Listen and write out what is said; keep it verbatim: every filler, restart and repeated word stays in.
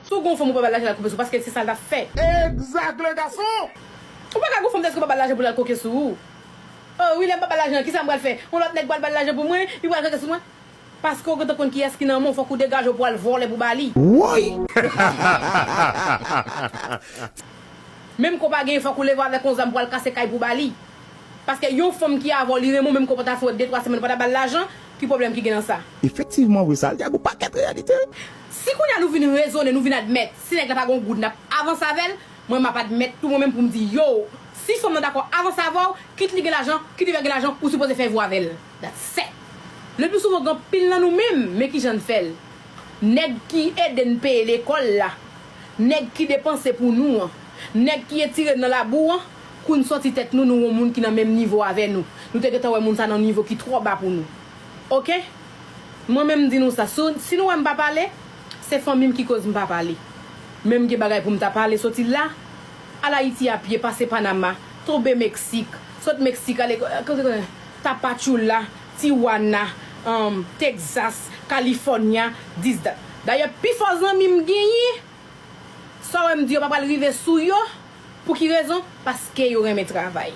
Si w gen yon fanm ou pa ba l lajan, l al koke sou ou, paske se sa l t ap fè. Egzak, le gason! Ou pa ka gen yon fanm deske w pa ba l lajan pou l al koke sou ou. Oh wi, lè m pa ba l lajan, kisa m pral fè? Yon lòt nèg pral ba l lajan pou mwen, li pral koke sou mwen. Paske w gentan konn kiyès ki nan men w, fòk ou degaje w pou al vòlè pou ba li. Woy! Menm ke w pa genyen, fòk ou leve avèk yon zam pou al kase kay pou ba li. Paske yon fanm ki avè w, li renmen w, menm ke w pa ta fè de twa semèn, ou pa ta ba l lajan, ki pwoblèm ki gen nan sa? Efektivman vre, sa l di a gon pakèt reyalite. Si kounye a nou vin rezone, nou vin admèt, si nèg la pa gen yon goud, n ap avanse avè l, mwen m ap admèt tou mwen menm pou m di, yo, si fanm nan dakò avanse avè w, kit li gen lajan, kit li pa gen lajan, ou sipoze fè vi w avè l. That's it. Le pli souvan, gen anpil nan nou menm, men kijan n fè l. Nèg ki ede n peye lekòl la, nèg ki depanse pou nou an, nèg ki etire n nan labou an, kou n sòti tèt nou, nou yon moun ki nan menm nivo avè nou. Nou te gentan wè moun sa nan nivo ki twò ba pou nou. Oke? Mwen menm m di nou sa, si, si nou wè m pa pale, se fanmi m ki koz m pa pale. Men m gen bagay pou m ta pale, soti la, al Ayiti a pye, pase Panama, tonbe Meksik, sot Meksik, ale, eh, kote, kote, Tapachula, Tijuana, um, Texas, California, this, that. Dayè, pifò zanmi m genyen, sa w wè m di yo pa pral rive sou yo, pou ki rezon? Paske yo renmen travay.